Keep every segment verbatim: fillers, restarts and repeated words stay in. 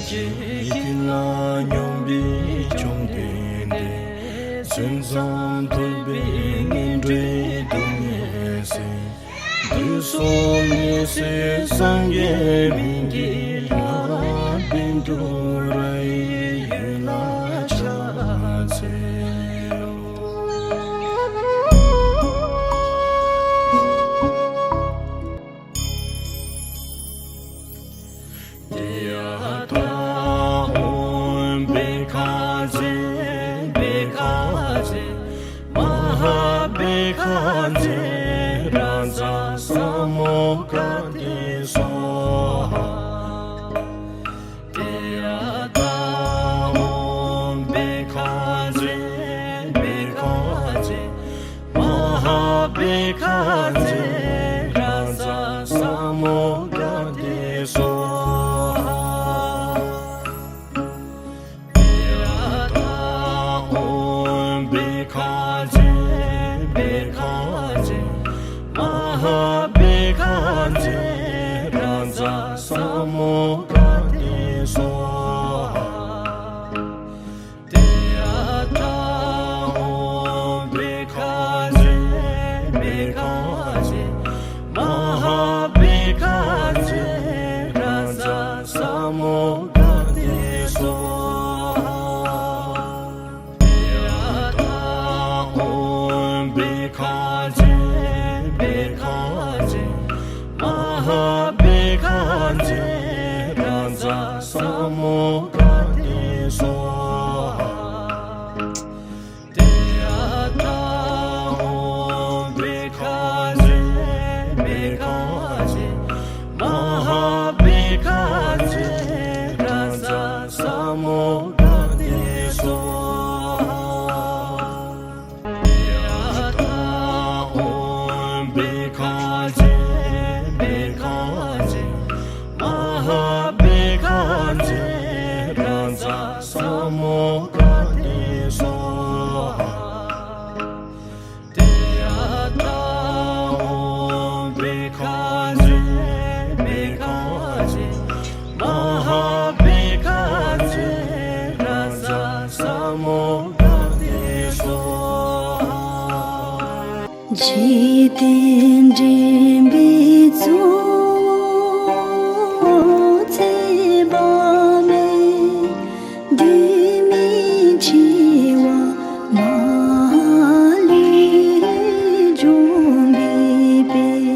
ཡིད་ལ་སྙོམས་པའི་བཅོམ་ལྡན་འདས། མཚན་ཙམ་ཐོས་པས་ངན་འགྲོའི་སྡུག་བསྔལ་སེལ། དུས་གསུམ་ཉེ་སྲས་སངས་རྒྱས་མིང་གི་ལྷ། བཻ་ཌཱུརྱ་ཡི་འོད་ལ་ཕྱག་འཚལ་ལོ། ཏདྱ་ཐཱ། ཨོཾ་བྷཻ་ཥ་ཛྱེ་བྷཻ་ཥ་ཛྱེ་མ་ཧཱ་བྷཻ་ཥ་ཛྱེ་རཱ་ཛ་ས་མུདྒ་ཏེ་སྭཱ་ཧཱ། ཏདྱ་ཐཱ། ཨོཾ་བྷཻ་ཥ་ཛྱེ་བྷཻ་ཥ་ཛྱེ་མ་ཧཱ་བྷཻ་ཥ་ཛྱེ་རཱ་ཛ་ས་མུདྒ་ཏེ་སྭཱ་ཧཱ། ཏདྱ་ཐཱ། ཨོཾ་བྷཻ་ཥ་ཛྱེ་བྷཻ་ཥ་ཛྱེ་མ་ཧཱ་བྷཻ་ཥ་ཛྱེ་རཱ་ཛ་ས་མུདྒ་ཏེ་སྭཱ་ཧཱ། ཏདྱ་ཐཱ། ཨོཾ་བྷཻ་ཥ་ཛྱེ་བྷཻ་ཥ་ཛྱེ་མ་ཧཱ་བྷཻ་ཥ་ཛྱེ་རཱ་ཛ་ས་མུདྒ་ཏེ་སྭཱ་ཧཱ། ཏདྱ་ཐཱ། ཨོཾ་བྷཻ་ཥ་ཛྱེ་བྷཻ་ཥ་ཛྱེ་མ་ཧཱ་བྷཻ་ཥ་ཛྱེ་རཱ་ཛ་ས་མུདྒ་ཏེ་སྭཱ་ཧཱ། ཏདྱ་ཐཱ། ཨོཾ་བྷཻ་ཥ་ཛྱེ་བྷཻ་ཥ་ཛྱེ་མ་ཧཱ་བྷཻ་ཥ་ཛྱེ་རཱ་ཛ་ས་མུདྒ་ཏེ་སྭཱ་ཧཱ། ཏདྱ་ཐཱ། ཨོཾ་བྷཻ་ཥ་ཛྱེ་བྷཻ་ཥ་ཛྱེ་མ་ཧཱ་བྷཻ་ཥ་ཛྱེ་རཱ་ཛ་ས་མུདྒ་ཏེ་སྭཱ་ཧཱ། ཏདྱ་ཐཱ། ཨོཾ་བྷཻ་ཥ་ཛྱེ་བྷཻ་ཥ་ཛྱེ་མ་ཧཱ་བྷཻ་ཥ་ཛྱེ་རཱ་ཛ་ས་མུདྒ་ཏེ་སྭཱ་ཧཱ། འཇིག་རྟེན་འདྲེན་པའི་གཙོ་བོ་ཚེ་དཔག་མེད། འདུས་མི་འཆི་བ་མ་ལུས་འཇོམས་པའི་དཔལ།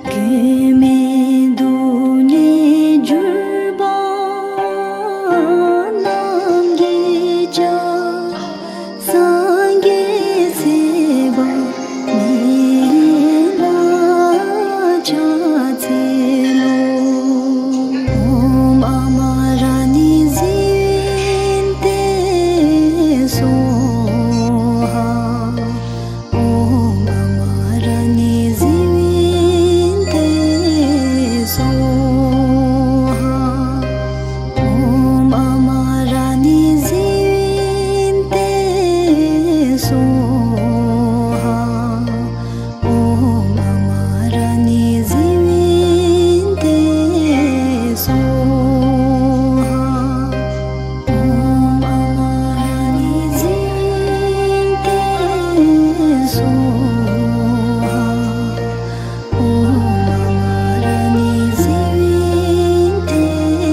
མགོན་མེད་སྡུག་བསྔལ་གྱུར་པ་རྣམས་ཀྱི་ཕྱག་སངས་རྒྱས་ཚེ་དཔག་མེད་ལ་ཕྱག་འཚལ་ལོ། ཨོཾ་ཨ་མ་ར་ཎི་ཛི་ཝི་ཏེ་སྭཱ་ཧཱ། ཨོཾ་ཨ་མ་ར་ཎི་ཛི་ཝི་ཏེ་སྭཱ་ཧཱ། ཨོཾ་ཨ་མ་ར་ཎི་ཛི་ཝི་ཏེ་སྭཱ་ཧཱ། ཨོཾ་ཨ་མ་ར་ཎི་ཛི་ཝི་ཏེ་སྭཱ་ཧཱ། ཨོཾ་ཨ་མ་ར་ཎི་ཛི་ཝི་ཏེ་སྭཱ་ཧཱ། ཨོཾ་ཨ་མ་ར་ཎི་ཛི་ཝི་ཏེ་སྭཱ་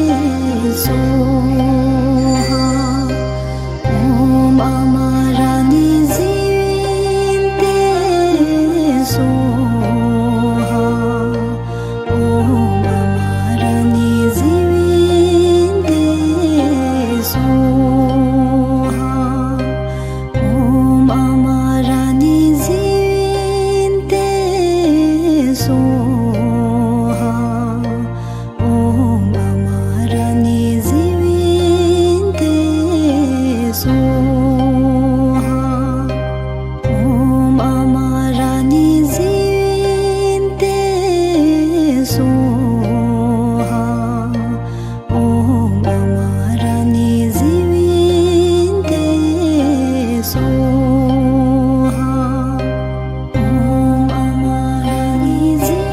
ཧཱ། ཨོཾ་ཨ་མ་ར་ཎི་ཛི་ཝི་ཏེ་སྭཱ་ཧཱ། ཨོཾ་ཨ་མ་ར་ཎི་ཛི་ཝི་ཏེ་སྭཱ་ཧཱ། ཨོཾ་ཨ་མ་ར་ཎི་ཛི་ཝི་ཏེ་སྭཱ་ཧཱ། ཨོཾ་ཨ་མ་ར་ཎི་ཛི་ཝི་ཏེ་སྭཱ་ཧཱ། ཨོཾ་ཨ་མ་ར་ཎི་ཛི་ཝི་ཏེ་སྭཱ་ཧཱ། ཨོཾ་ཨ་མ་ར་ཎི་ཛི་ཝི་ཏེ་སྭཱ་ཧཱ། ཨོཾ་ཨ་མ་ར་ཎི་ཛི་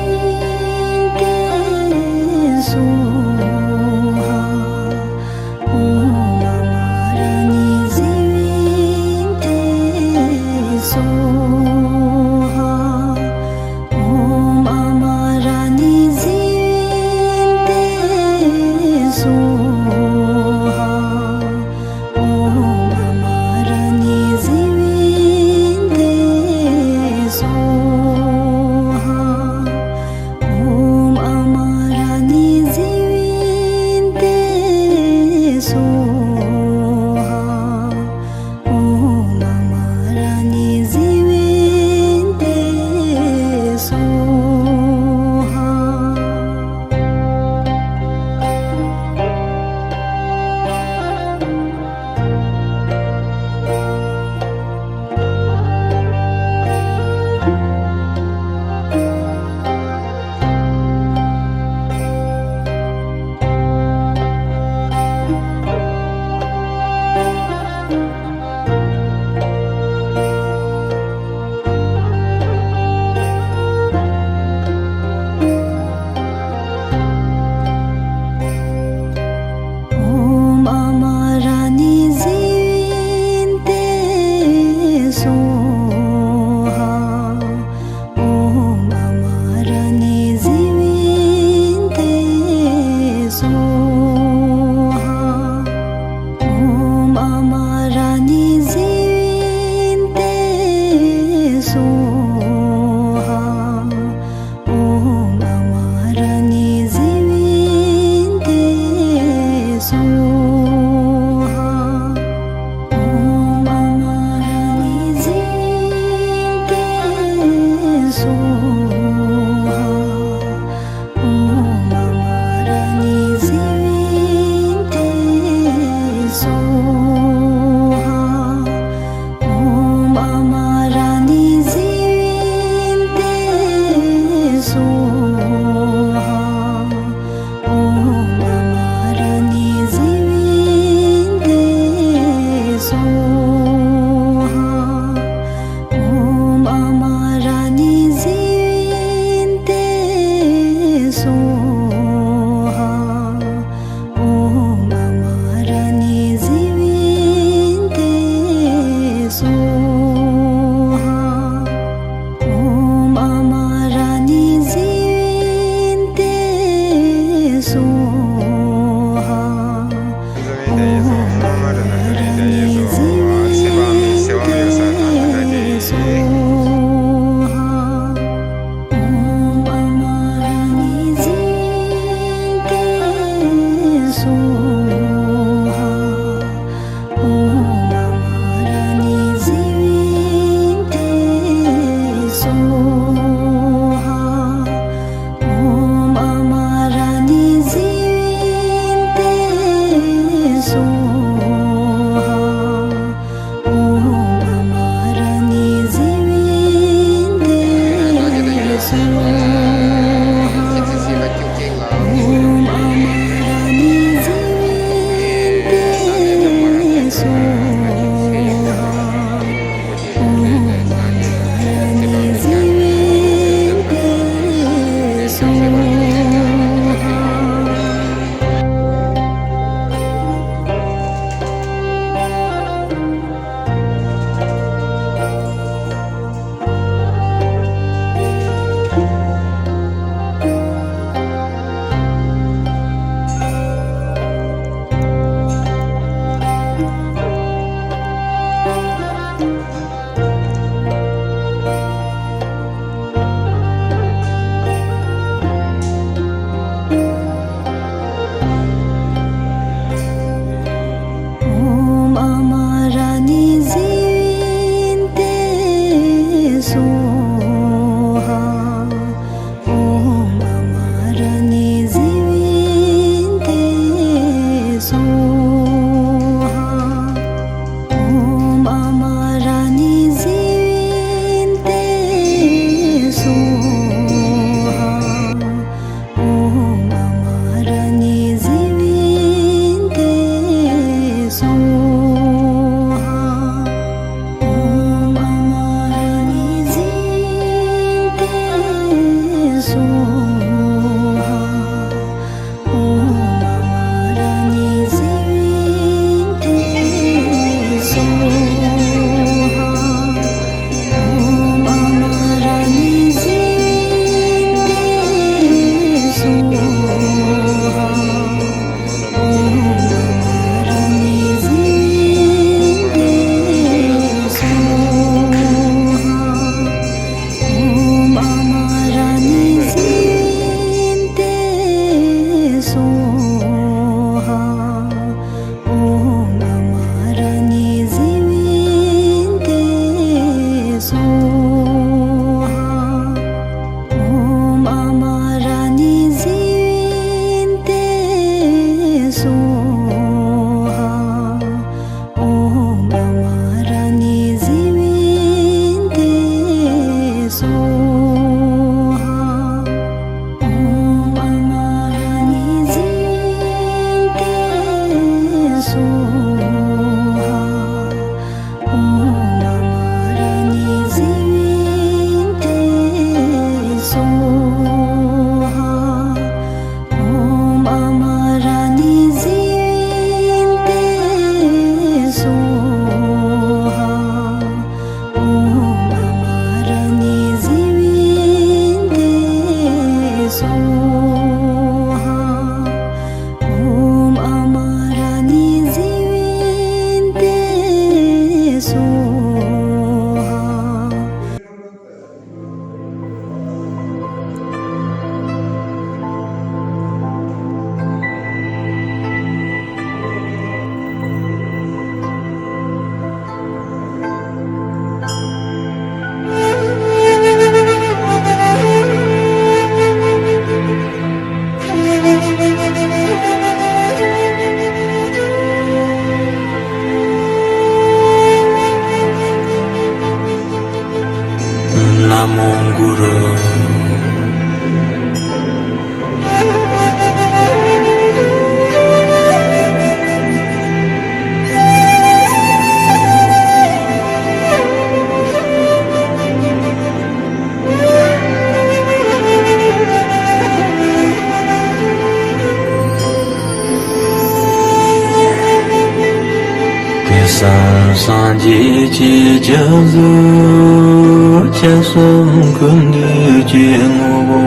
སངས་རྒྱས་ཀྱི་སྤྱན་གཟིགས་སྐྱབས་གསུམ་ཀུན་འདུས་ཀྱི་ངོ་བོ་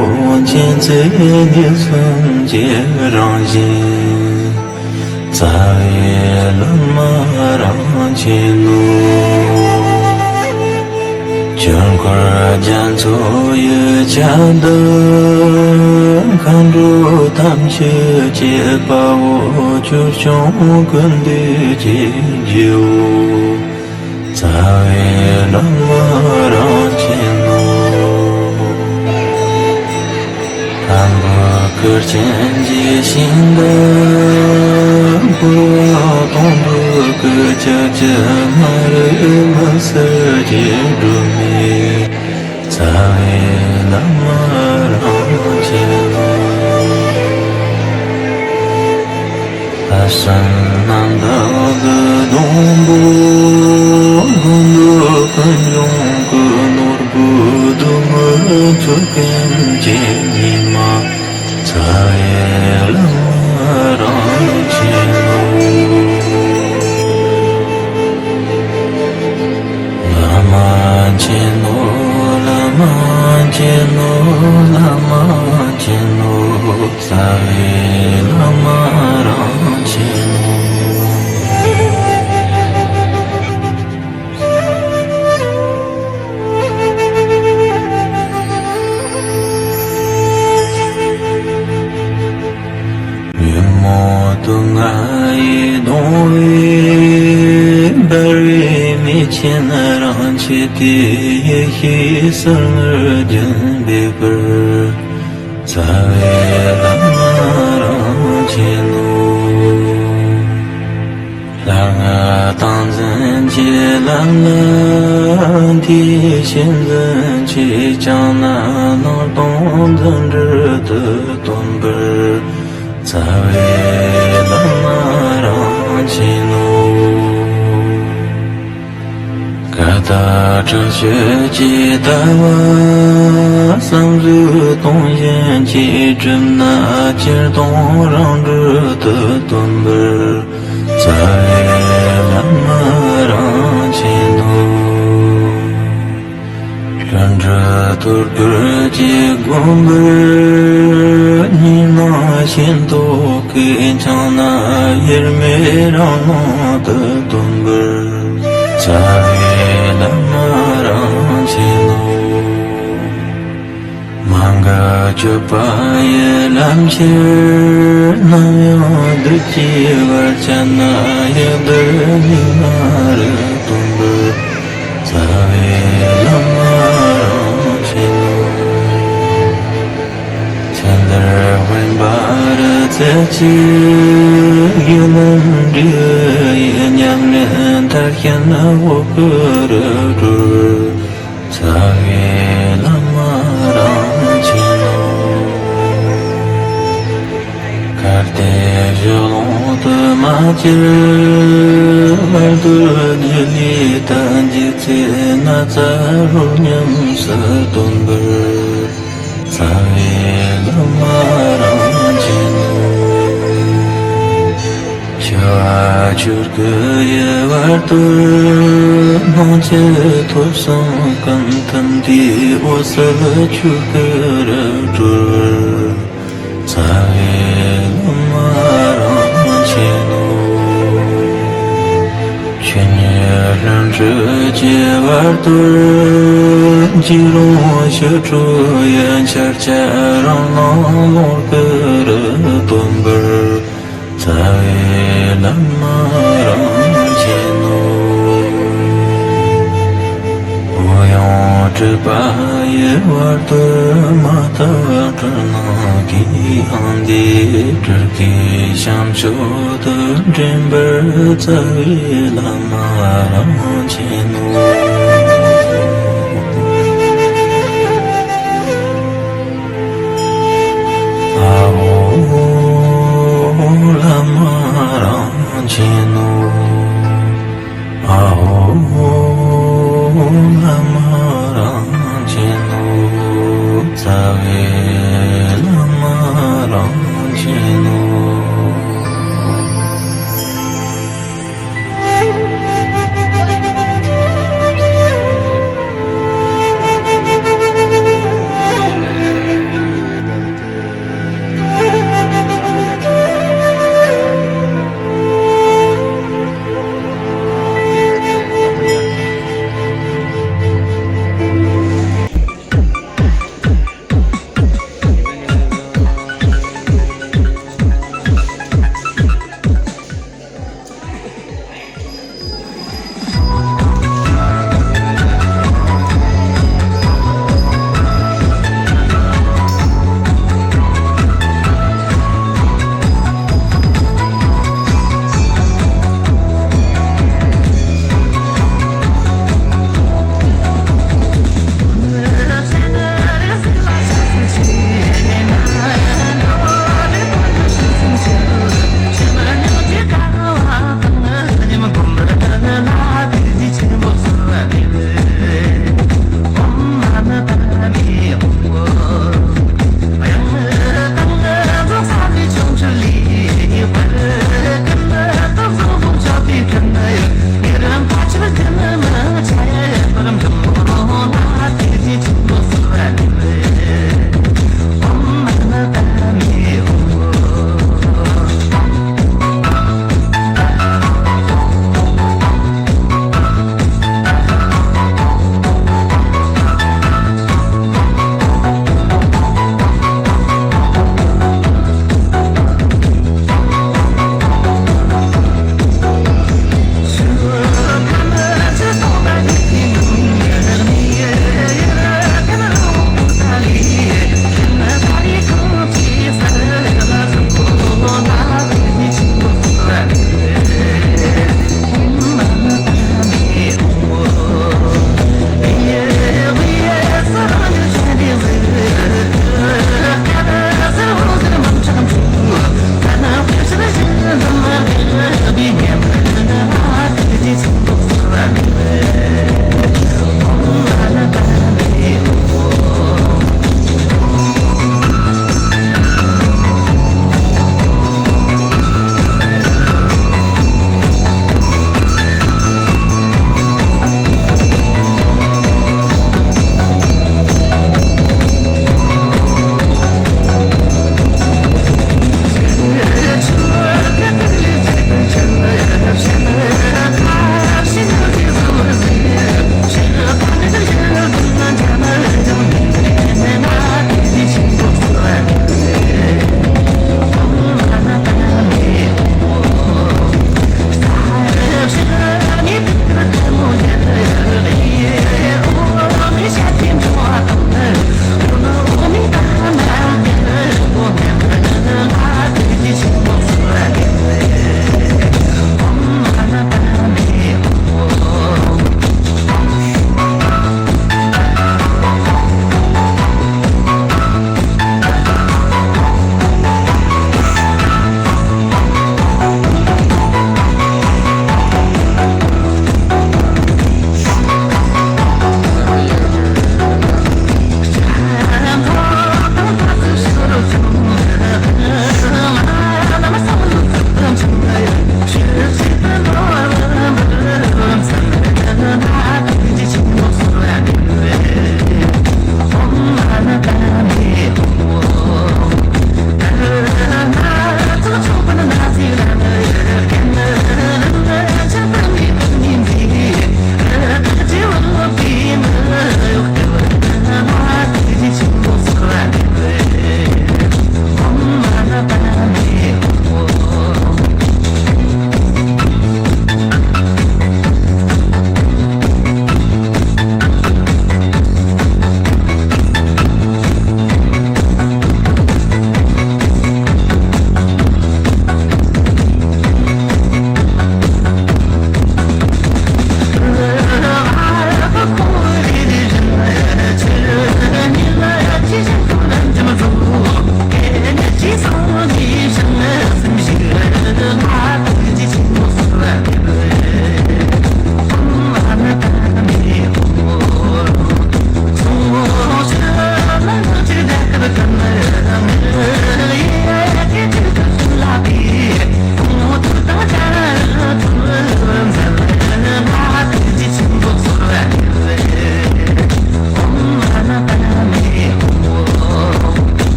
མཁྱེན་བརྩེ་ཉེར་གསུམ་གྱི་རང་བཞིན། རྩ་བའི་བླ་མ་རང་ཆེན་ནོ། ཆོས་འཁོར་རྒྱ་མཚོ་ཡི་བྱ་འདབ། མཁའ་འགྲོ་ཐམས་ཅད་བསྐྱེད་པ་པོ། ཆོས་སྐྱོང་ཀུན་འདུས་ཀྱི་རྗེ་བོ། རྩ་བའི་བླ་མ་རང་ཆེན་ནོ། དང་པོ་ཁུར་ཆེན་གྱི་ཞིང་དུ། འཁོར་བ་དང་པོ་གི་ཆགས་ཀྱི་མ་རིག་མུན་སེལ་གྱི་སྒྲོན་མེ། རྩ་བའི་བླ་མ་རང་ཆེན་ནོ། ལྷ་སྲིན་རྣམ་དག་གི་སྡོང་པོ། དགོངས་འདུས་ཀུན་འབྱུང་གི་ནོར་བུ། སྡུག་བསྔལ་མཚོ་ཀུན་གྱི་ཉི་མ། རྩ་བའི་བླ་མ་རང་ཆེན་ནོ། བླ་མ་ཆེན་ནོ། བླ་མ་ཆེན་ནོ། བླ་མ་ཆེན་ནོ། རྩ་བའི་བླ་མ་རང་ཆེན་ནོ། ཉོན་མོངས་དུག་ལྔ་ཡིས་གདུང་བའི། འབར་བའི་མེ་ཆེན་རང་ཆེ་སྟེ། ཡེ་ཤེས་ཟིལ་གནོན་རྒྱུན་བརྗོད་པར། རྩ་བའི་བླ་མ་རང་ཆེན་ནོ། ལྷ་ལྔ་སྟངས་འཛིན་གྱི་ལམ་ལ་འདུས། ཤིང་འཛིན་གྱི་ལྕང་སྣ་སྣང་སྟོང་འཛིན་སྦྲུལ་དུ་སྟོན་པར། རྩ་བའི་བླ་མ་རང་ཆེན་ནོ། ཀ་དག་དྲག་སྤྱོད་ཀྱི་ལྟ་བ། བསམ་གཟུགས་སྟོང་བཞིན་གྱི་གྲིབ་ནག་ཅིར་སྟོང་རང་སྦྲུལ་དུ་སྟོན་པར། རྩ་བའི་བླ་མ་རང་ཆེན་ནོ། ལྷུན་གྲུབ་ཐོར་བུ་གྱི་དགོངས་པར། གཉིས་སྣང་ཤིང་ཏོག་གི་ཕྱག་ན་དབྱེར་མེད་རང་སྣང་དུ་སྟོན་པར། རྩ་བའི་བླ་མ་རང་ཆེན་ནོ། མ་འགགས་སྤྱོད་པ་ཡི་ལམ་ཁྱེར། ནམ་ཡང་བདུད་ཀྱི་བར་ཆད་ན། ཡི་དྭགས་སྙིགས་མ་རུ་སྟོན་པར། རྩ་བའི་བླ་མ་རང་ཆེན་ནོ། ཚེ་འདིར་དབེན་པར་རྩེ་གཅིག་གཞི་ལམ་འབྲས་བུ་ཡི། ཉམས་ལེན་མཐར་ཕྱིན་འོད་སྐུ་རུ་གྲོལ། རྩ་བའི་བླ་མ་རང་ཆེན་ནོ། གལ་ཏེ་གཞི་ཀློང་དུ་མ་གྱུར་བར་དུ། རྒྱུད་ལས་ཐར་གྱི་ཚེ་ན་རྩ་རོ་ཉམས་སུ་སྟོན་པར། རྩ་བའི་བླ་མ་རང་ཆེན་ནོ། འཆི་བ་ཆོས་སྐུ་ཡི་བར་དུ། སྣང་མཆེད་ཐོབ་གསུམ་ཀུན་ཐིམ་དུས། འོད་གསལ་ཆོས་སྐུ་རུ་གྲོལ་བར། རྩ་བའི་བླ་མ་རང་ཆེན་ནོ། ཆོས་ཉིད་ལྷུན་གྲུབ་ཀྱི་བར་དུ། འཇིགས་རུང་ཞི་ཁྲོ་ཡི་འཆར་ཆ། རང་སྣང་ཀློང་སྐུ་རུ་སྟོན་པར། རྩ་བའི་བླ་མ་རང་ཆེན་ནོ། འོད་ཡང་སྤྲོས་པ་ཡི་བར་དུ། མ་དག་སྤྲིན་ནག་གིས་ཡངས་ཏེ། སྤྲུལ་སྐུའི་ཤམ་ཕྱོགས་དུ་འདྲེན་པར། རྩ་བའི་བླ་མ་རང་ཆེན་ནོ། ཨ་ཧོ། བླ་མ་རང་ཆེན་ནོ། ཨ་ཧོ། བླ་མ་རང་ཆེན་ནོ། རྩ་བའི་བླ་མ་རང་ཆེན་ནོ།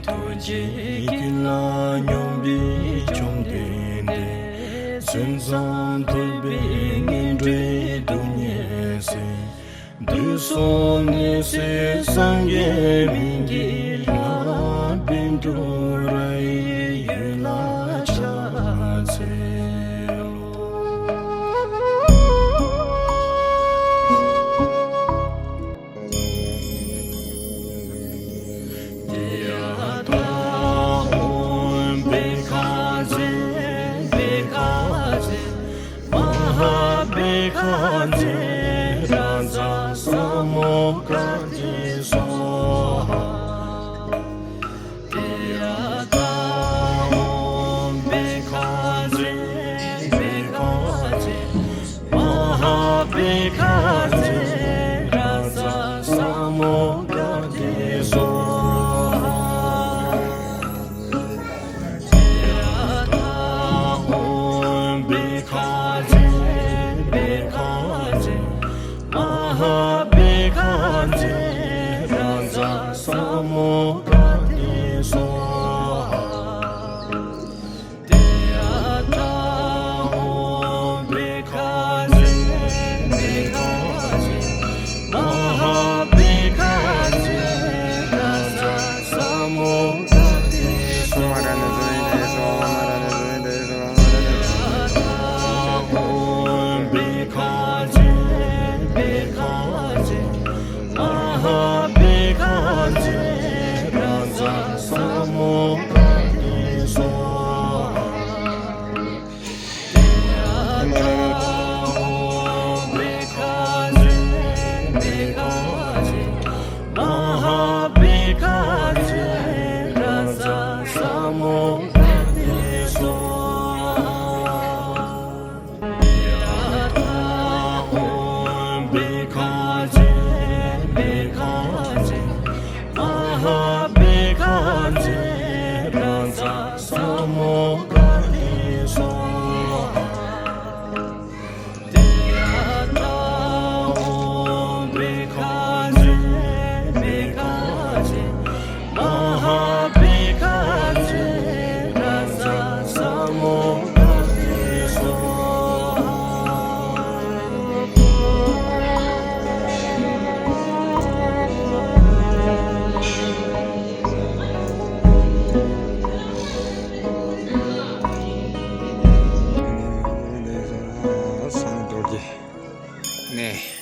ཐུགས་རྗེ་དཀྱིལ་ལ་སྙོམས་པའི་བཅོམ་ལྡན་འདས། མཚན་ཙམ་ཐོས་པས་ངན་འགྲོའི་སྡུག་བསྔལ་སེལ། དུས་གསུམ་ནད་སེལ་སངས་རྒྱས་སྨན་གྱི་བླ། བཻ་ཌཱུརྱ་ཡི་འོད་ལ་ཕྱག་འཚལ་ལོ། ནས།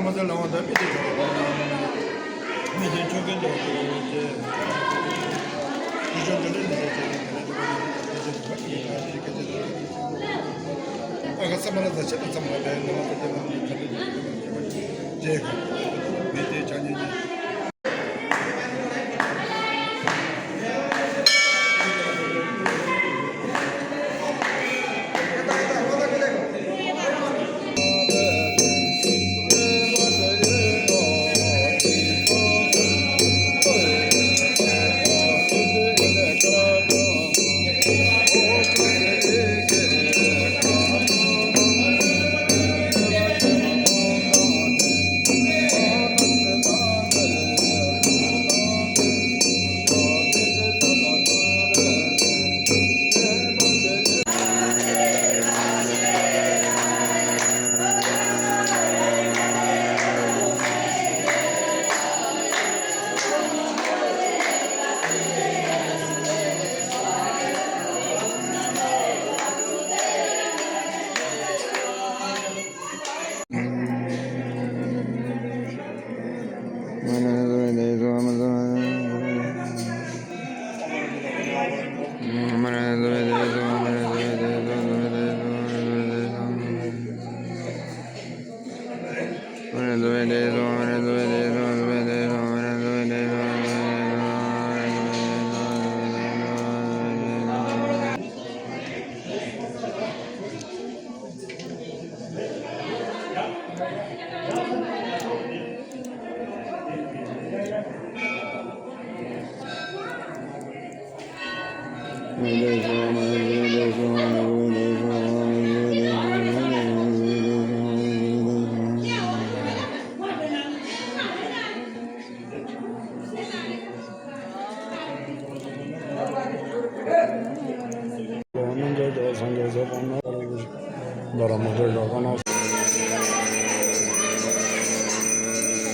མ་ཚད་ལམ་བ་དང་མི་ཚེ་མཆོག་པ་དང་། མི་ཚེ་མཆོག་མཁན་དང་། རི་ཆུང་འགྲོ་ལས་མི་ཚེ་མཆོག་མཁན་དང་། ཨ་ཁ་ས་མ་ལ་ཟ་ཆེ་ད་ཚང་མ་ལ་ནང་ཚ་དེ་ལ་མི་ཚ་དེ་ལ་རྗེས་ཁ་མི་དེ་བྱ་ཉེ་ཉེ།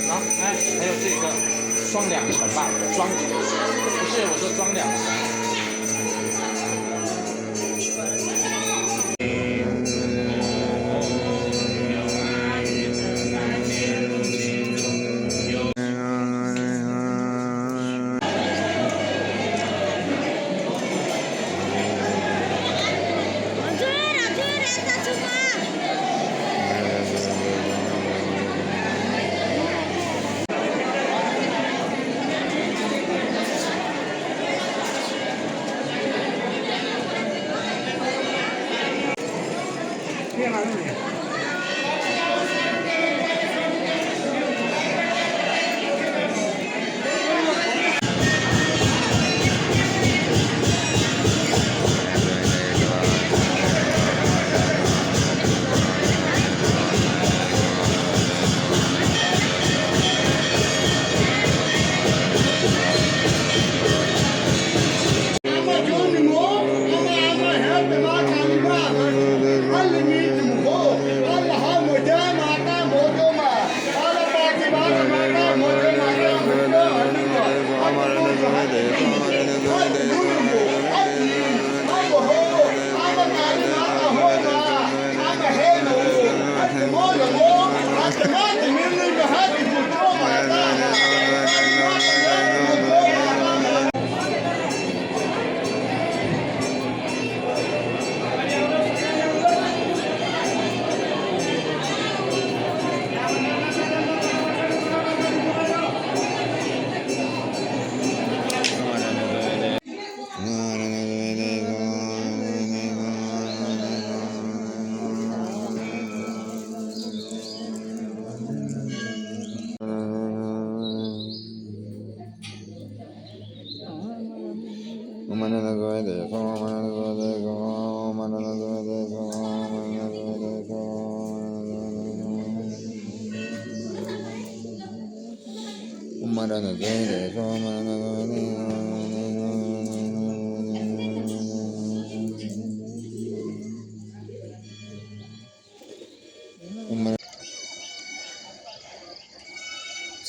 啊，哎，还有这个双两成吧，双，不是，我说双两成。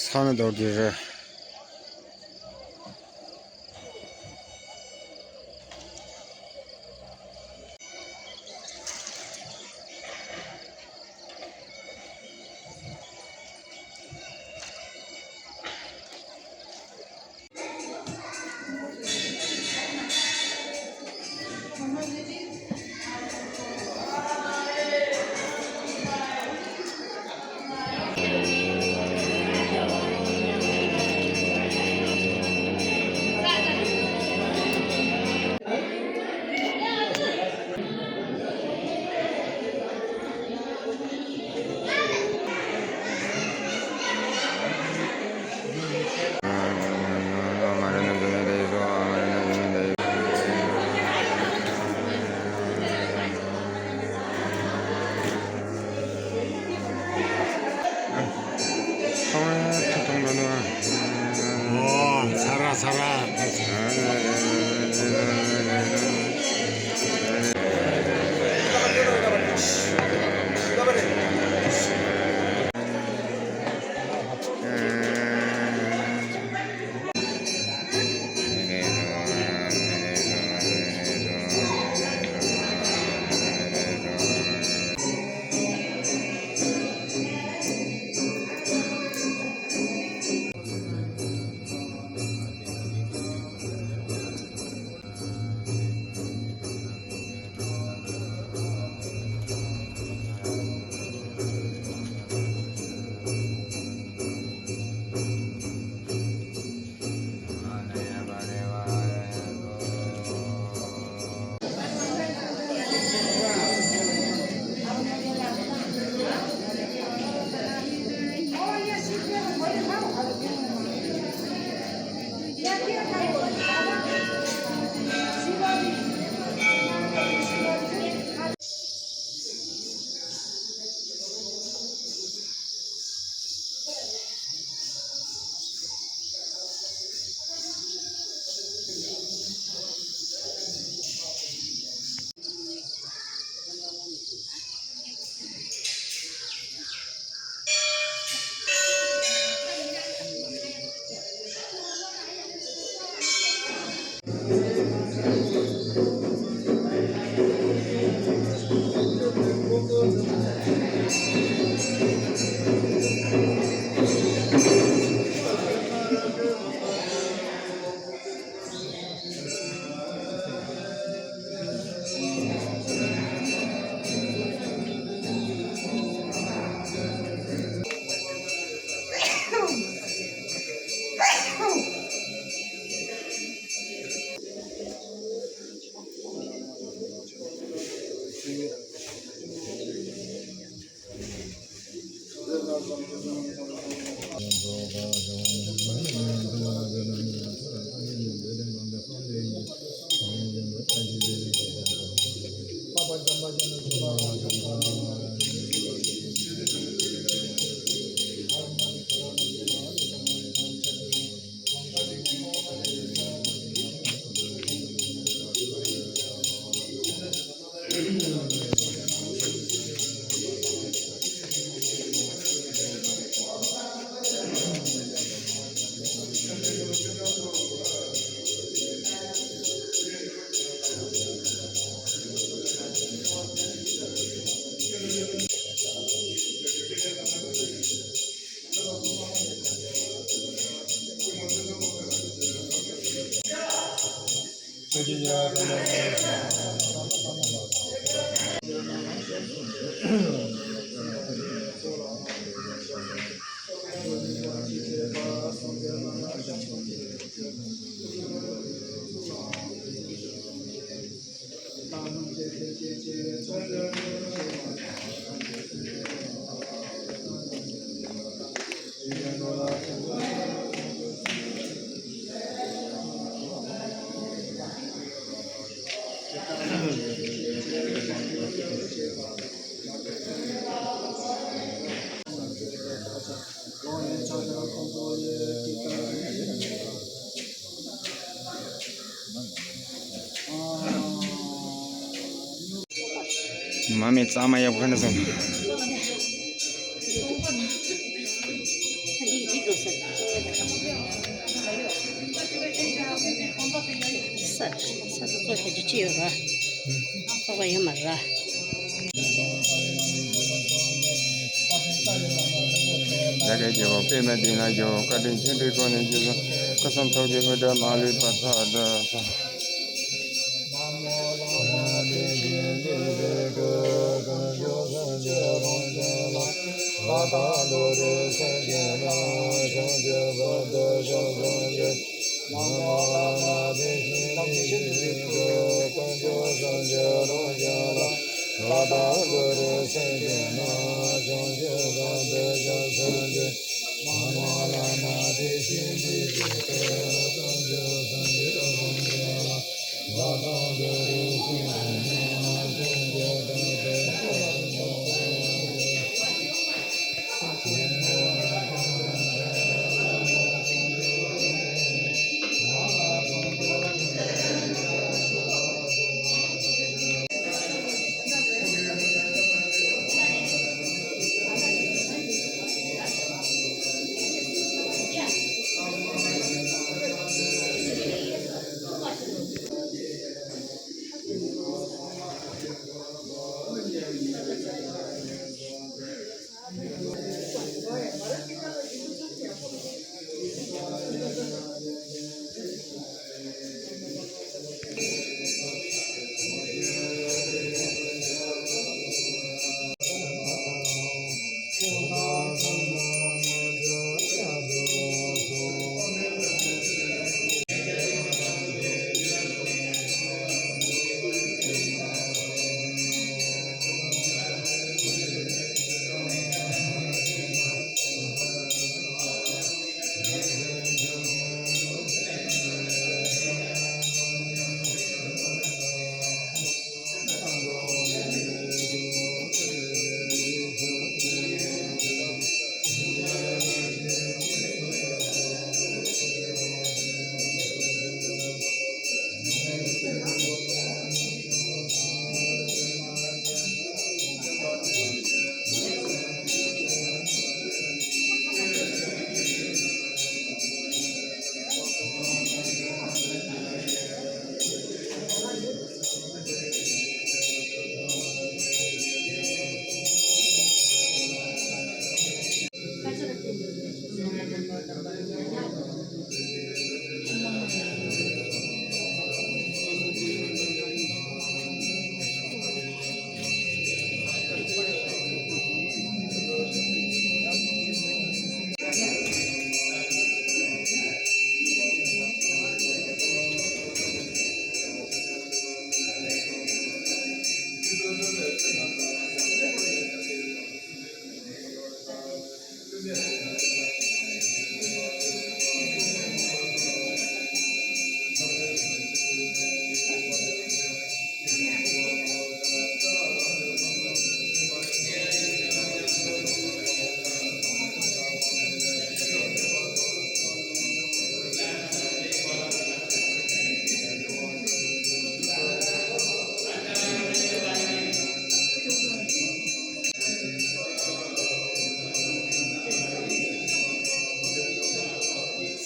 ས་ནི་རྡོ་རྗེ་རེད། མ་མེད་གཙང་མ་ཡག་པོ་ཁ་ན་སོང་། ས་ས་ས་ས་ས་ཅི་ཡོད་ར། ཚོགས་པ་ཡོད་མ་ར། ཡ་གི་རྒྱལ་པོ་པདྨ་འདི་ན་རྒྱལ་པོ་བཀའ་དྲིན་ཆེན་པོའི་སྒོ་ནས་རྒྱལ་པོ་སྐུ་གསུང་ཐུགས་ཀྱི་དངོས་གྲུབ་མ་ལུས་པ་ཐོབ་ཐུབ།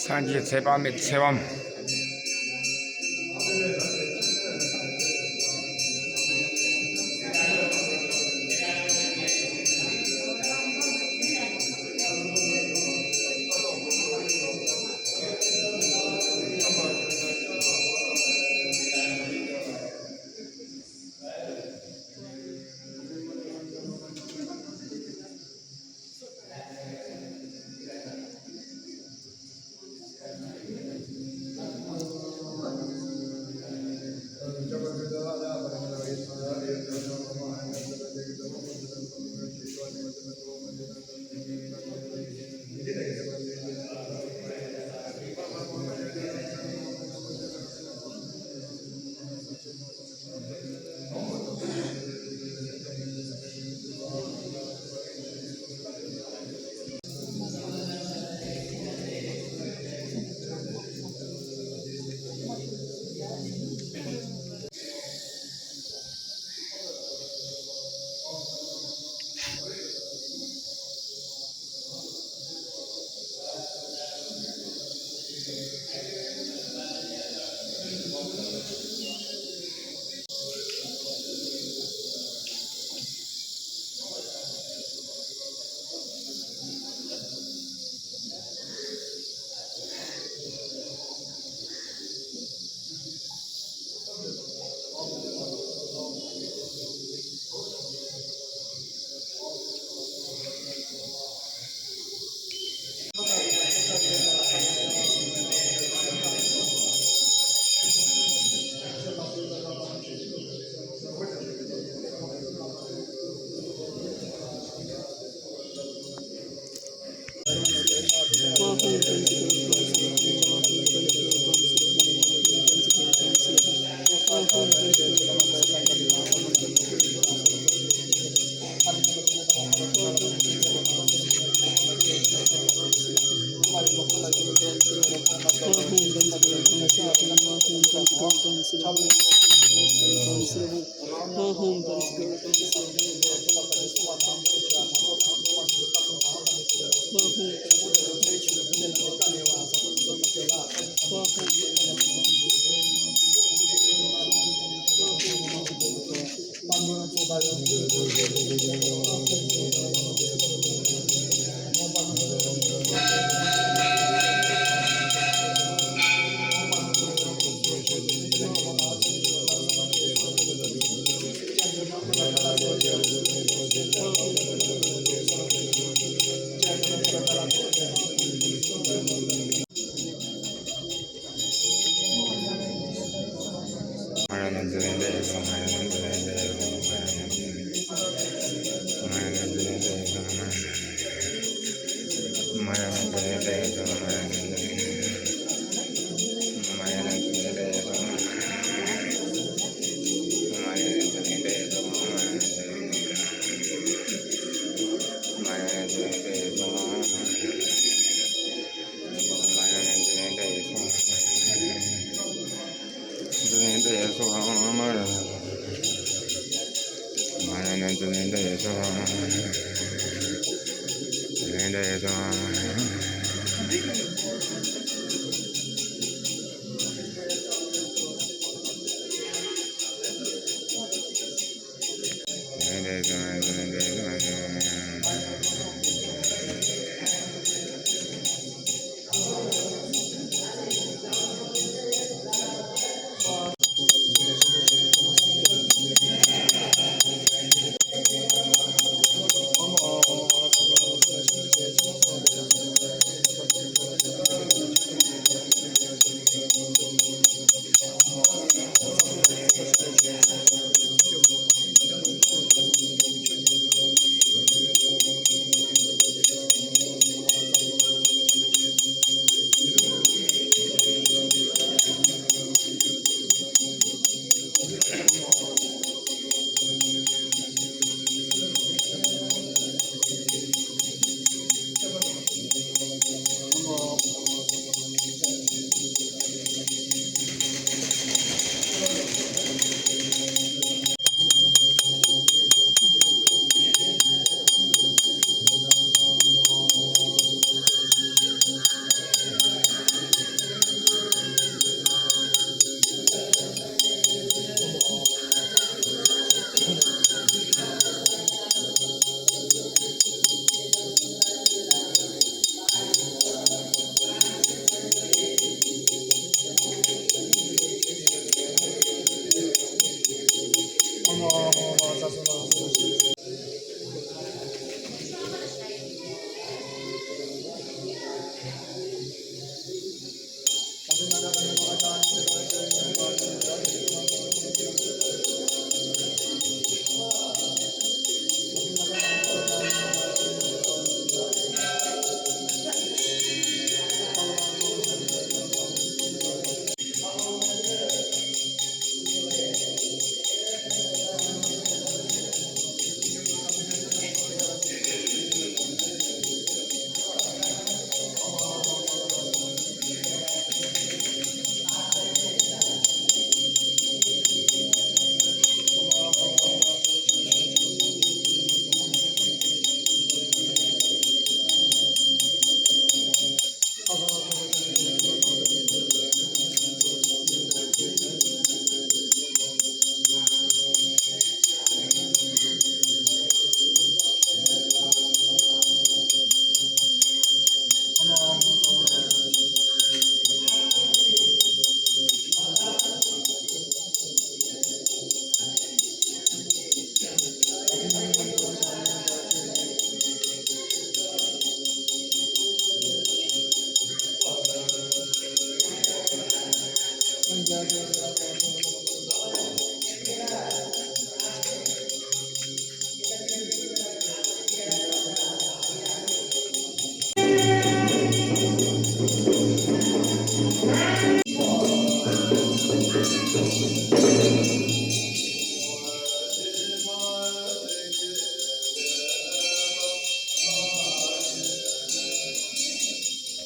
སངས་རྒྱས་ཚེ་དཔག་མེད་ཚེ་དབང་།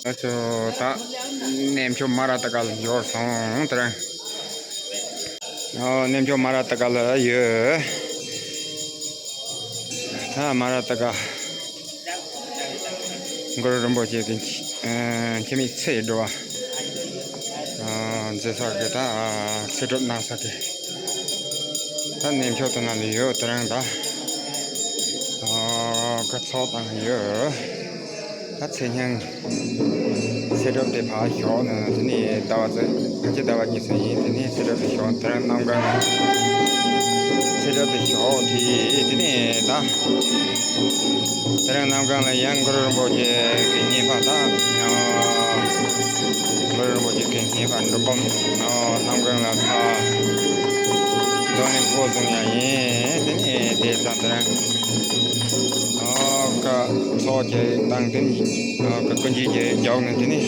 ཨ་ཅོ། ད་གནས་མཆོག་མ་ར་ཏ་ཀ་ལ་འབྱོར་སོང་། དེ་རིང་ ཨོ་གནས་མཆོག་མ་ར་ཏི་ཀ་ལ་ཡོད། ད་མ་ར་ཏི་ཀ་གུ་རུ་རིན་པོ་ཆེ་གི་འཆི་མེད་ཚེ་ཡི་སྒྲུབ་པ་མཛད་ས་གི་ད་ཚེ་སྒྲུབ་གནང་ས་གི་ད་གནས་མཆོག་དེ་ན་ལ་ཡོད། དེ་རིང་ད་ག་ཚོགས་བཏང་ཡོད། ད་ཚེ་སྙིང་ཚེ་སྒྲུབ་དེ་ཕར་ཞོག་ནས་དེ་ནས་ཟླ་བ་ཚེ་ཕལ་ཆེར་ཟླ་བ་གཉིས་ཙམ་ཡིན། དེ་ནས་ཚེ་སྒྲུབ་དེ་ཞོག་དེ་རིང་གནམ་གང་ཚེ་སྒྲུབ་དེ་ཞོག་དེ་དེ་ནས་ད་དེ་རིང་གནམ་གང་ལ་ཡང་གུ་རུ་རིན་པོ་ཆེ་གི་བསྙེན་པ་དང་གུ་རུ་རིན་པོ་ཆེ་གི་བསྙེན་པ་འགྲུབ་པ་གནམ་གང་ལ་ཕར་འདོན་ལེན་འགོ་བཟུང་ཡ་ཡིན། དེ་ནས་དེ་ཙམ་དེ་རིང་། ཨོ་ཀ་ཚོགས་ཀྱི་སྟེང་དེ་ནི་ཨོ་ཀ་ཀུན་གྱི་རྒྱལ་འཇོག་ནས་དེ་ནི་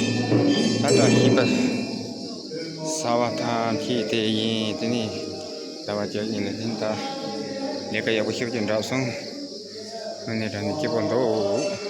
ད་ལྟ་ཤིས་པ་ཟ་བ་ཐམས་ཅད་དེ་ཡིན། དེ་ནི་ཟླ་བ་བཅུ་ཡིན་ལ་དེ་ནི་ད་ལས་ཀ་ཡག་པོ་ཞིབ་ཀྱི་འགྲུབ་སོང་། དངོས་གནས་དྲང་གནས་སྐྱིད་པོ་འདུག་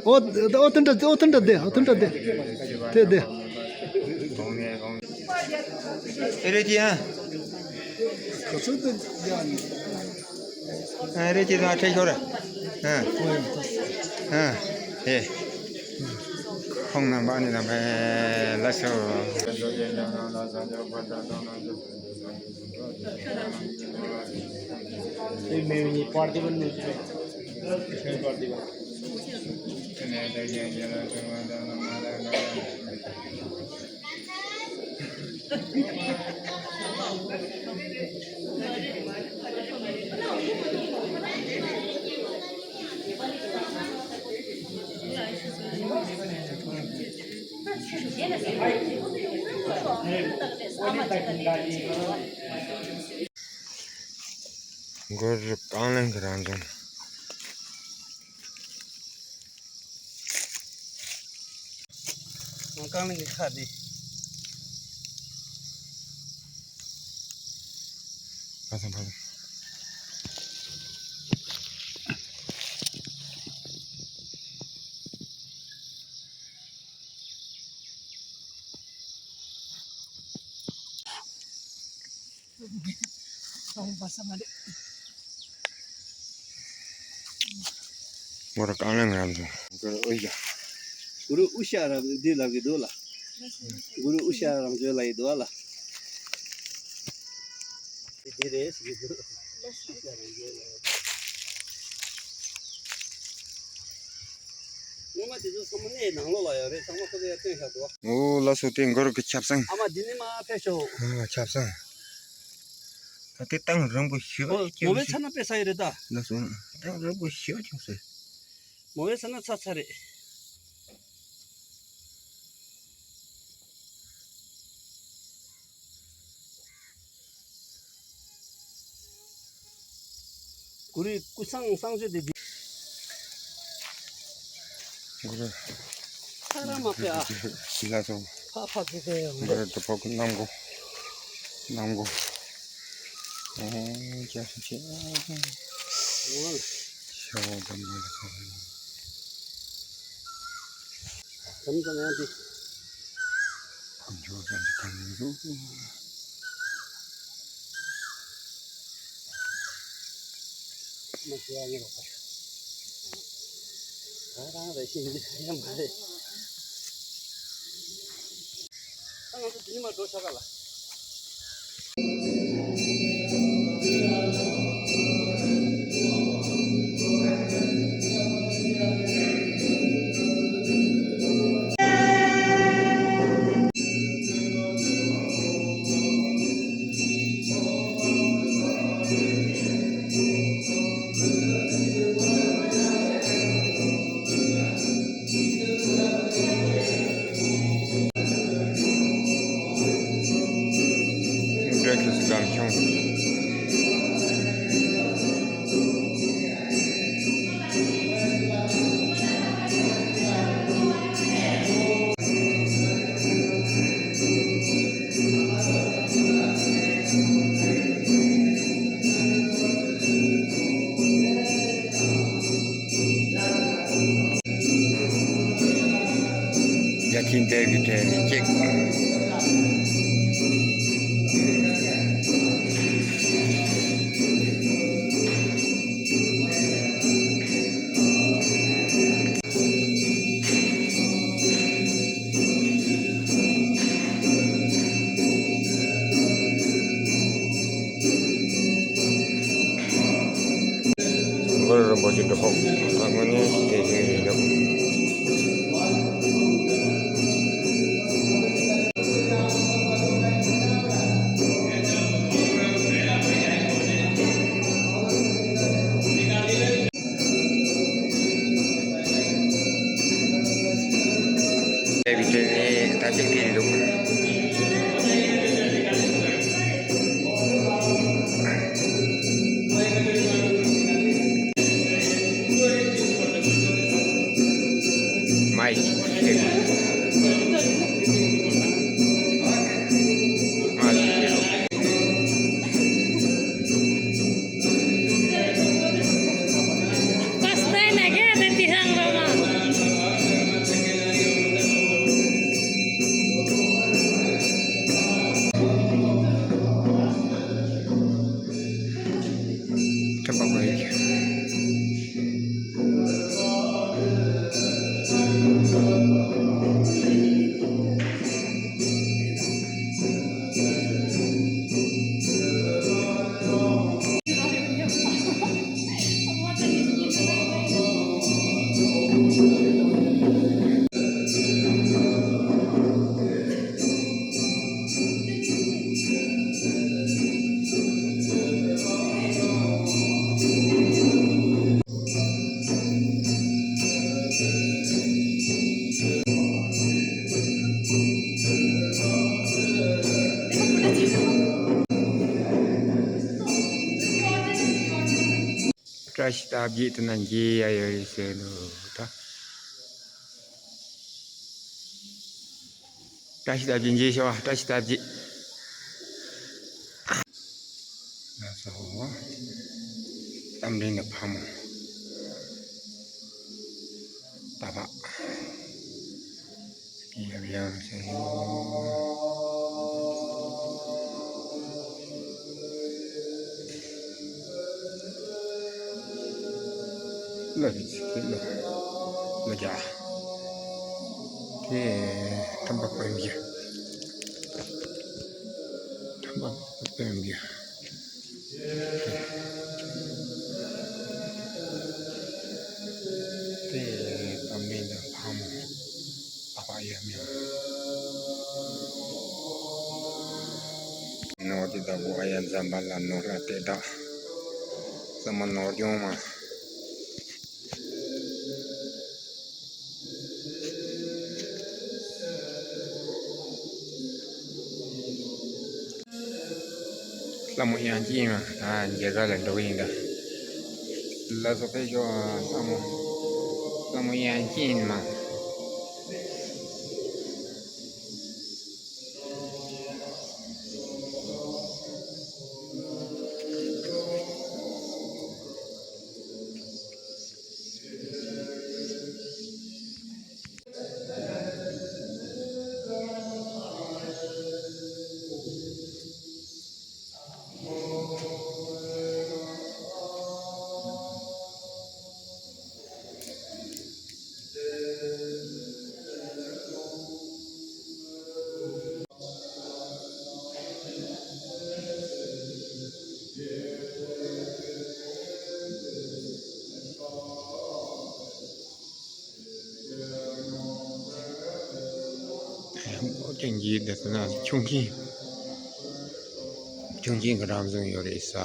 ཨོ་ཨོ་དེ་འདྲ་དེ་ཨོ་དེ་འདྲ་དེ་ཨོ་དེ་འདྲ་དེ་དེ་དེ། ཨེ་རེད་ཀྱི་ཨ། ག་ཚོད་དེ་ཡ། ཨེ་རེད་ཀྱི་ལ་ཁྲེ་ཤོར། ཨ་ཨ་ཨེ། ཁོང་རྣམ་པ་ནི་རྣམ་པའི་ལ་ཤོ། གུ་རུ་རྐང་གླིང་གི་རང་བྱུང་། རྐང་གླིང་གི་ཁ་འདི། ཕ་སང་ཕ་སང་། གུ་རུ་རྐང་གླིང་རང་བྱུང་། གུ་རུ་ཨུ་ཡ། གུ་རུ་ཨུ་ཤ་རང་འདི་ལབ་ཀྱི་འདུག་ལ། གུ་རུ་ཨུ་ཤ་རང་བྱོན་ལབ་ཀྱི་འདུག་ལ། འདི་རེད་ཟེར་གྱི་འདུག་སྔོན་མ་དེ་ཚོ་ཚང་མ་གནས་ནང་ལོགས་ལ་ཡོད་རེད། ཚང་མ་ཁོ་ཚོ་ཡར་བཏོན་བཞག་འདུག་ཨོ་ལགས་སོ། དེ་གུ་རུ་གི་ཆབ་གསང་། ཨ་མ་འདི་ནི་མ་ཕེབས་ཤོག་ཨ་ཆབ་གསང་། ད་དེ་གཏིང་རིང་པོ་ཞེ་པོ་ཅིག་མོ་བའི་ཚ་ན་དཔེ་ས་ཡི་རེད་ད། ལགས་སོ། གཏིང་རིང་པོ་ཞེ་པོ་ཅིག་ཟེར། མོ་བའི་ཚ་ན་ཚ་ཚ་རེད། གུ་རུའི་སྐུ་གསང་གསང་སྤྱོད་དེ་འདི། གུ་རུ། ཁ་ར་མ་པ་ཨ། ལགས་སོ། ཕ་ཕ་ཕེ་ཕེ་ཡོང་། གུ་རུ་དུ་ཕོག་གནམ་སྒོ། གནམ་སྒོ། ཨོ་ཅག་སུ་ཆེ། ཨོ། ཤ་བ་དམ་པ་ལ་སོགས། དམ་ཙམ་ཡང་འདི། ཁམས་ཆོས་ཙམ་གྱི་ཁམས་ཡིན་འདུག་མ་ཤི་བ་ངེས་པར། ད་རང་རེ་ཤི་འདི་ཡང་མ་རེད། ད་ང་ཚོ་འདི་ནས་མར་འགྲོ་ཆ་ག་ལ། འདས་པའི་གྲས་ནས་གཅིག་གུ་རུ་རིན་པོ་ཆེ་སྒྲུབ་ཕུག་ད་དངོས་གནས་དེ་བཞིན་རེད་འདུག་བྱས་པའི་དོན་ནི་ད་ཅིག་དེ་རེད་འདུག་མ་ཡིག་ཤེས། མ་ཡིག་ཤེས། བཀྲ་ཤིས་རྟགས་བརྒྱད་དེ་ན་འགྱེལ་ཡ་ཡོད་རེད་ཟེར་འདུག་ད། བཀྲ་ཤིས་རྟགས་བརྒྱད་འགྱེལ་ཤོག་བཀྲ་ཤིས་རྟགས་བརྒྱད། ལགས་སོ། རྟ་མགྲིན་ནས་ཕག་མོ། རྟ་ཕག་ཡབ་ཡང་ཟེར་ཡོད། ལ་རི་ཚིག་གི་ལ་ལ་རྒྱ། དེ་ཐམ་པ་དཔོན་གྱི། ཐམ་པ་དཔོན་གྱི། དེ་དེ་བམ་མིན་དང་ཕག་མོ། ཨ་ཕ་ཡ་མེད། ནོར་གྱི་བདག་པོ་ཨ་ཡ་འཛམ་བྷ་ལ་ནོར་ལ་དེ་དག་ཚང་མ་ནོར་སྐྱོང་མ། ལྷ་མོ་དབྱངས་ཅན་མ། ད་མཇལ་ཁ་ལ་འགྲོ་གི་ཡིན་ད། ལགས་སོ་ཕེབས་ཤོག་ལྷ་མོ། ལྷ་མོ་དབྱངས་ཅན་མ། ཀྱང་གྱིས་འདི་ཚོ་ན་ཆུང་ཆེན། ཆུང་ཆེན་གྱི་རང་བྱུང་ཡོད་རེད་ས།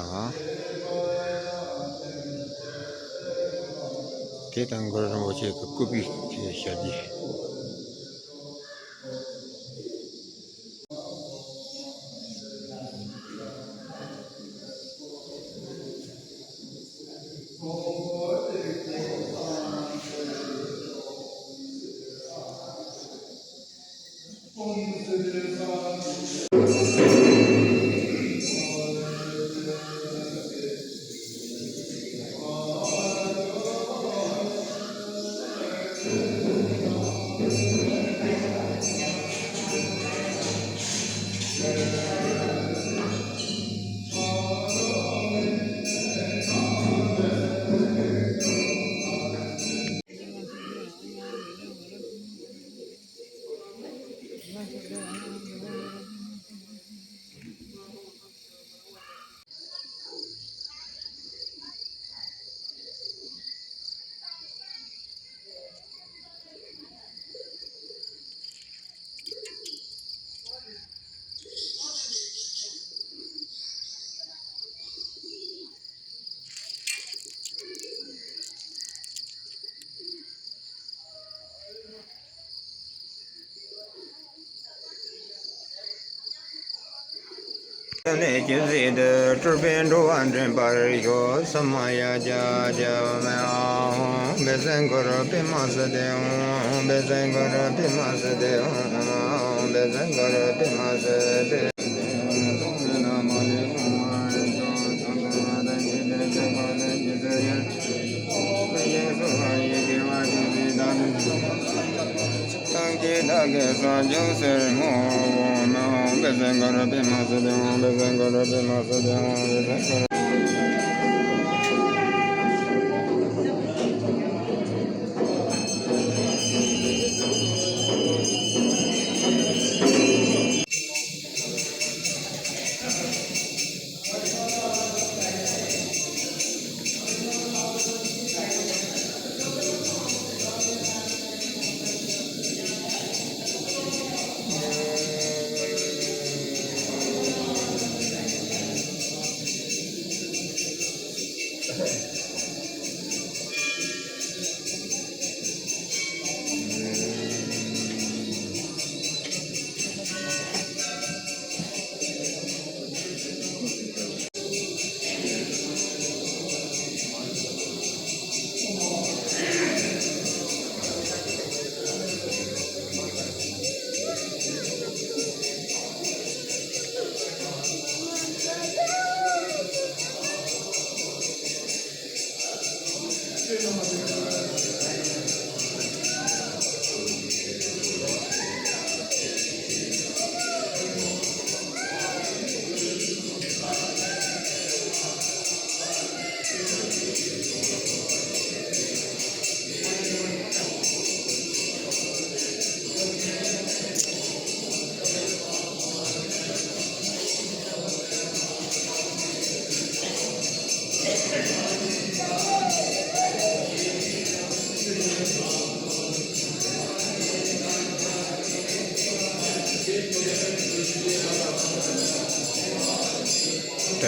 དེ་དང་གུ་རུ་རིན་པོ་ཆེ་གི་སྐུ་པའི་ཞབས་རྗེས། ལས་ཀྱི་གཟི་དེ་སྤྲུལ་པས་འགྲོ་བ་འདྲེན་པར་ཤོག་ས་མ་ཡ་ཇ་ཇ་མ་ཨ་ཧོ། བེ་སེ་གུ་རུ་པི་མ་སི་དེ་ཨོ། བེ་སེ་གུ་རུ་པི་མ་སི་དེ་ཨོ། བེ་སེ་གུ་རུ་པི་མ་སི་དེ། སངས་རྒྱས་བདག་གིས་བྱང་ཆུབ་སེམས་མི་དགོས་མི་འོང་། བེ་སེ་གུ་རུ་པི་མ་སི་དེ་ཨོ། བེ་སེ་གུ་རུ་པི་མ་སི་དེ་ཨོ། བེ་སེ་གུ་རུ།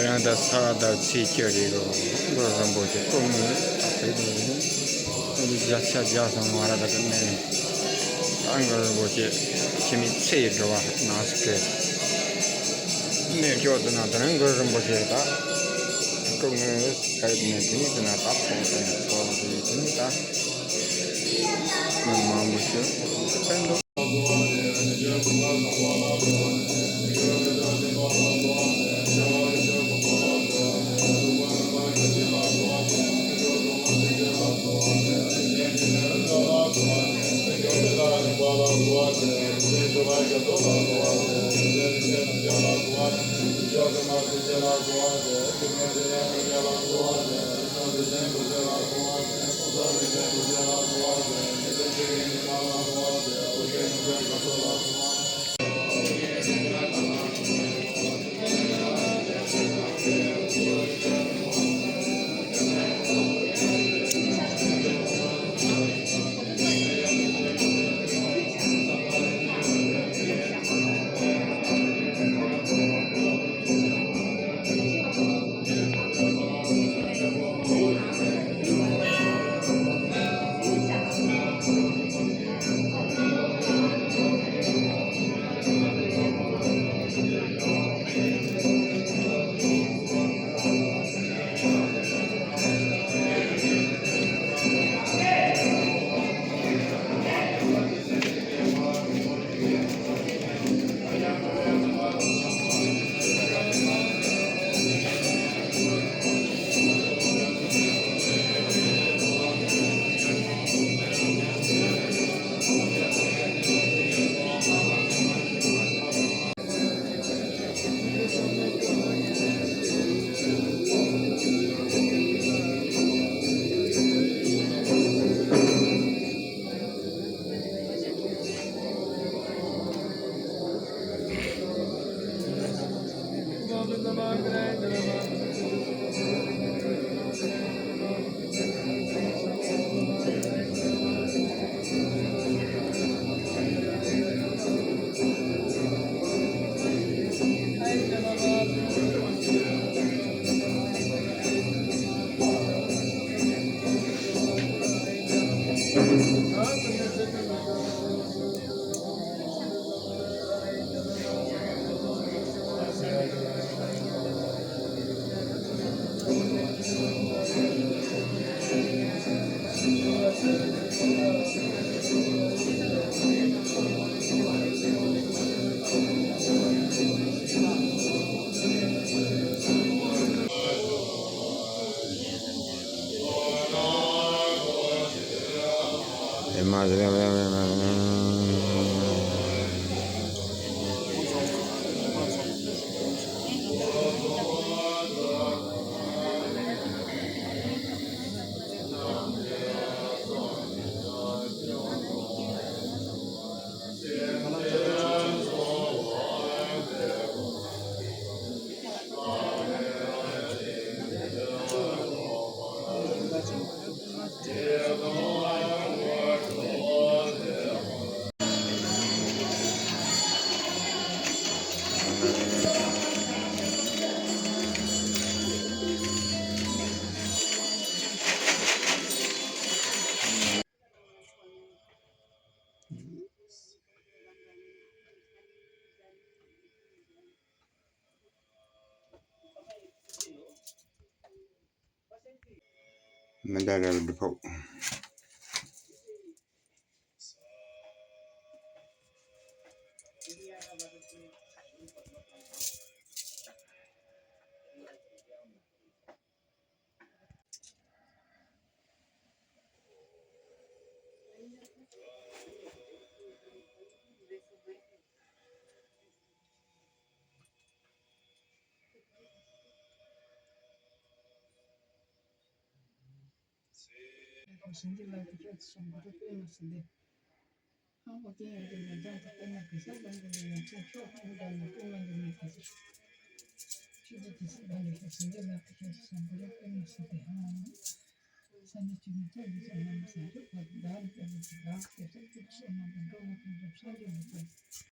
དེ་རིང་ད་ས་དང་ཚེས་བཅུ་རེད་རོ། གུ་རུ་རིན་པོ་ཆེ་སྐུ་ངལ་ད་ཕེབས་འདུག་རེད། ཨ་ནི་བརྒྱ་ཆ་བརྒྱ་སོང་བ་ར་ད་ག་ནས། ད་གུ་རུ་རིན་པོ་ཆེ་ཕྱི་མའི་ཚེ་ཡི་འགྲོ་བ་ནང་སྐད། གནས་མཆོག་དེ་ན་དེ་རིང་གུ་རུ་རིན་པོ་ཆེ་ད་སྐུ་ངལ་ཕེབས་ནས། དེ་ནས་དེ་ན་ད་ཕོག་དེ་ནས་ཚོགས་དེ་དེ་ནས་ད་མི་མང་པོ་ཞིག་ཕེབས་འདུག་མི་འདྲ་རེ་བ་འདི་ཕོག